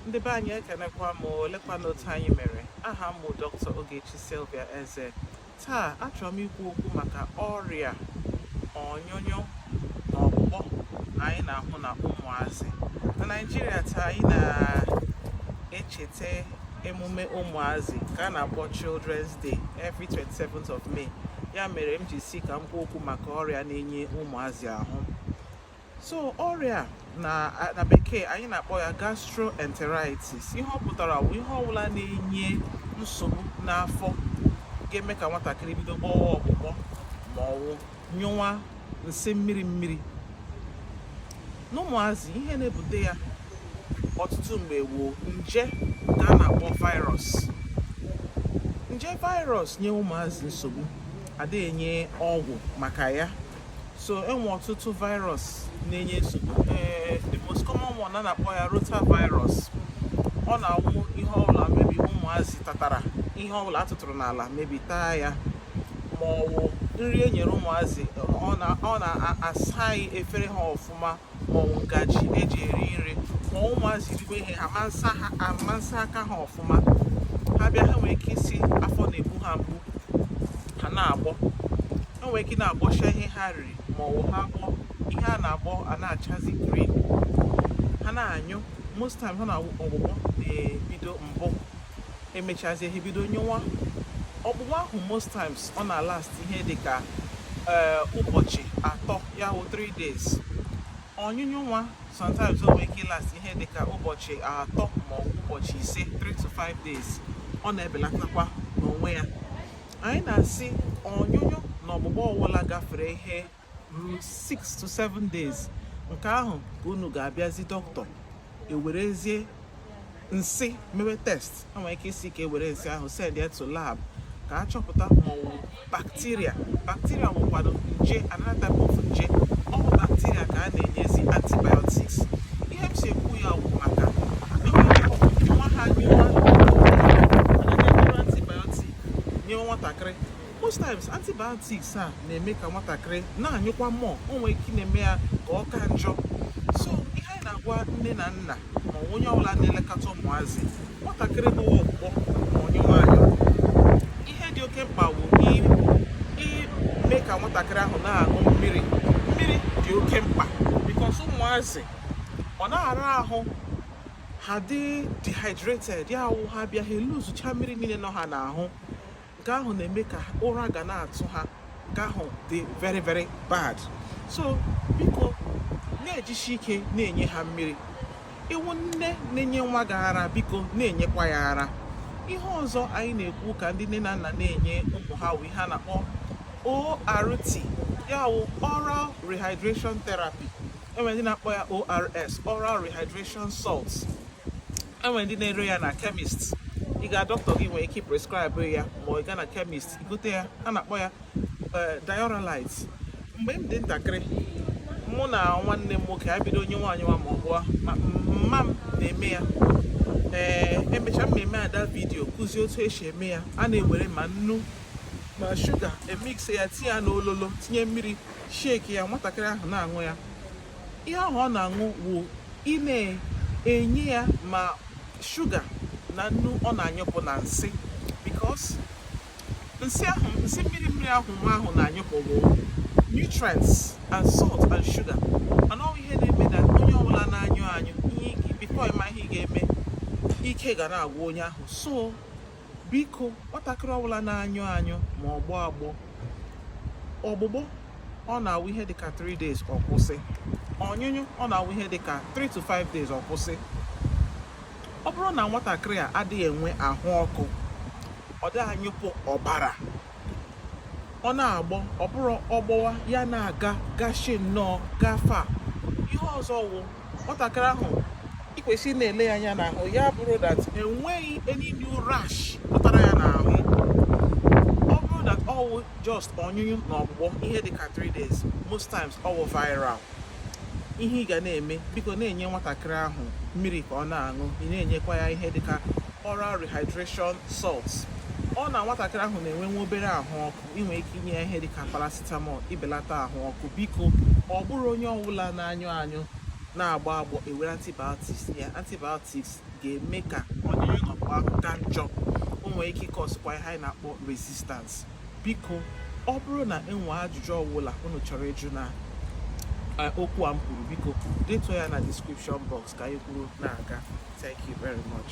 Ndị be anyị, ekenekwa m. Olekwana otu anyị mere? Aha m bụ Dr. Ogechi Sylvia Eze. Taa achọrọ m ikwu okwu maka ọrịa ọnyụnyụ na ọgbụgbọ anyị na-ahụ na ụmụazị na Naịjirịa. Taa anyị na-echeta emume ụmụazị ka a na-akpọ Children's Day every 27th of May. Ya mere m ji si ka m kwuo okwu maka ọrịa na-enye ụmụazị ahụ. So ọrịa na bekee anyị na-akpọ ya gastroenteritis. Ihe ọ pụtara bụ ihe ọbụla na-enye nsogbu n'afọ ga-eme ka nwatakịrị bido gbọwa ọgbụgbọ ma ọ wụ nyụwa nsị mmiri mmiri. N'ụmụazị, ihe na-ebute ya ọtụtụ mgbe wụ nje nke a na-akpọ virus. Nje virus nye ụmụazị nsogbu, adịghị enye ọgwụ maka ya. So enwe ọtụtụ virus na-enye nsogbu. Ee, the most common one a na-akpọ ya rotavirus. Ọ na-awụ ihe ọbụla mebi ụmụazị tatara, ihe ọbụla atụtụrụ n'ala mebi taa ya, ma ọ wụ nri e nyere ụmụazị ọ na-asaghị efere ha ọfụma, ma ọ wụ ngaji eji eri nri, ma ụmụazị ribe ihe ha ma nsa aka ha ọfụma. Ha bịa, ha nwere ike isi afọ na-egbu ha mgbu, ha na-agbọ. Ha nwere ike na-agbọcha ihe ha riri, ma ọ wụ ha gbọ ihe a na-agbọ a na-achazi green, ha na-anyụ. Most times ha na-awụ ọgbụgbọ na-ebido mbụ, emechazie ha ebido nyụwa ọgbụgbọ ahụ. Most times ọ na-last ihe dịka ụbọchị 3, ya wụ 3 days. Ọnyụnyụ nwa sometimes o nwere ike last ihe dịka ụbọchị 3 ma ọ bụ ụbọchị 5, 3 to 5 days, ọ na-ebelatakwa n'onwe ya. Anyị na-asị ọnyụnyụ na ọgbụgbọ ọwụla gafere ihe ruru 6 to 7 days, nke ahụ ka unu ga-abịazi dọkịta ewerezie nsị mewe test. Ha nwere ike isi ka e were nsị ahụ send ya to lab ka a chọpụta ma ọ wụ bacteria. Bacteria nwụkwado nje, another type of nje. Ọ bụ bacteria ka a na-enyezi antibiotics. Ihe m si ekwu ya bụ maka nwa ha nyụwa anaghị antibiotic nye nwatakịrị. Most times antibiotics a na-eme ka nwatakịrị na-anyụkwa mmụọ, o nwere ike na-eme ya ka ọ ka njọ. So ihe anyị na-agwa nne na nna ma ọ onye ọbụla na-elekọta ụmụazị, nwatakịrị gbọwa ọgbụgbọ ma onye nwanyị, ihe dị oke mkpa bụ ime ka nwatakịrị ahụ na-aṅụ mmiri. Mmiri dị oke mkpa because ụmụazị ọ na-ara ahụ ha dị dehydrated, ya wụ ha bịa ha eluzucha mmiri niile nọ ha n'ahụ. Nke ahụ na-eme ka ụra ga na-atụ ha. Nke ahụ dị very very bad. So biko, na-ejisi ike na-enye ha mmiri. Iwu nne na-enye nwa gị ara, biko na-enyekwa ya ara. Ihe ọzọ anyị na-ekwu ka ndị nne na nna na-enye ụmụ ha wụ ihe a na-akpọ ORT, ya wụ oral rehydration therapy. Enwere ndị na-akpọ ya ORS, oral rehydration salts. Enwere ndị na-ere ya na chemist. Ị ga dọkịta gị nwere ike prescribe ya, ma ọ gaa na chemist gote ya. A na-akpọ ya Dioralyte. Mgbe m dị ntakịrị, mụ na nwanne m nwoke abido onye nwaanyị nwa ma ọ bụ ma mma m na-eme ya. Ee, emechaa m eme ada video kụzie otu esi eme ya. A na-ewere ma nnu ma shuga emix ya, tinye ya n'ololo, tinye mmiri, shake ya, nwatakịrị ahụ na-aṅụ ya. Ihe ahụ ọ na-aṅụ wụ ị na-enye ya ma shuga na nnu ọ na-anyụpụ na nsị, because nsị ahụ, nsị mmiri mmiri ahụ nwa ahụ na-anyụpụ bụ nutrients and salt and sugar. Mana ọ ihe na-eme na onye ọbụla na-anyụ anyụ ihe, before ịma ihe ị ga-eme, ike ga na-agwụ onye ahụ. So biko, nwatakịrị ọbụla na-anyụ anyụ ma ọ gbọọ agbọ ọgbụgbọ, ọ na-awụ ihe dịka 3 days ọ kwụsị. Ọnyụnyụ, ọ na-awụ ihe dịka 3 to 5 days ọ kwụsị. Ọ bụrụ na nwatakịrị a adịghị enwe ahụ ọkụ, ọ dịghị anyụpụ ọbara, ọ na-agbọ, ọ bụrụ ọgbọwa ya na-aga gashi nnọọ gafe a. Ihe ọzọ wụ nwatakịrị ahụ ị kwesịrị na-ele ya anya n'ahụ ya, bụrụ that enweghị any new rash pụtara ya n'ahụ. Ọ bụrụ that ọ wụ just ọnyụnyụ na ọgbụgbọ ihe dịka 3 days, most times ọ wụ viral. Ihe ị ga na-eme, biko na-enye nwatakịrị ahụ mmiri ka ọ na-aṅụ. Ị na-enyekwa ya ihe dịka oral rehydration salts. Ọ na nwatakịrị ahụ na-enwe nwa obere ahụ ọkụ, ị nwere ike inye ya ihe dịka paracetamol ibelata ahụ ọkụ. Biko, ọ bụrụ onye ọbụla na-anyụ anyụ, na-agbọ agbọ, ewere antibiotics ya. Antibiotics ga-eme ka nwatakịrị ahụ na-anyụkwa anyụ. ga-eme ka ọnyụnyụ na ọkpụ ahụ ka njọ. O nwere ike ịcausekwa ihe anyị na-akpọ resistance. Biko, ọ bụrụ na enwe ajụjụ ọbụla unu chọrọ ịjụ na okwu a m kwuru, biko detuo ya na description box ka anyị kwuru na-aga. Thank you very much.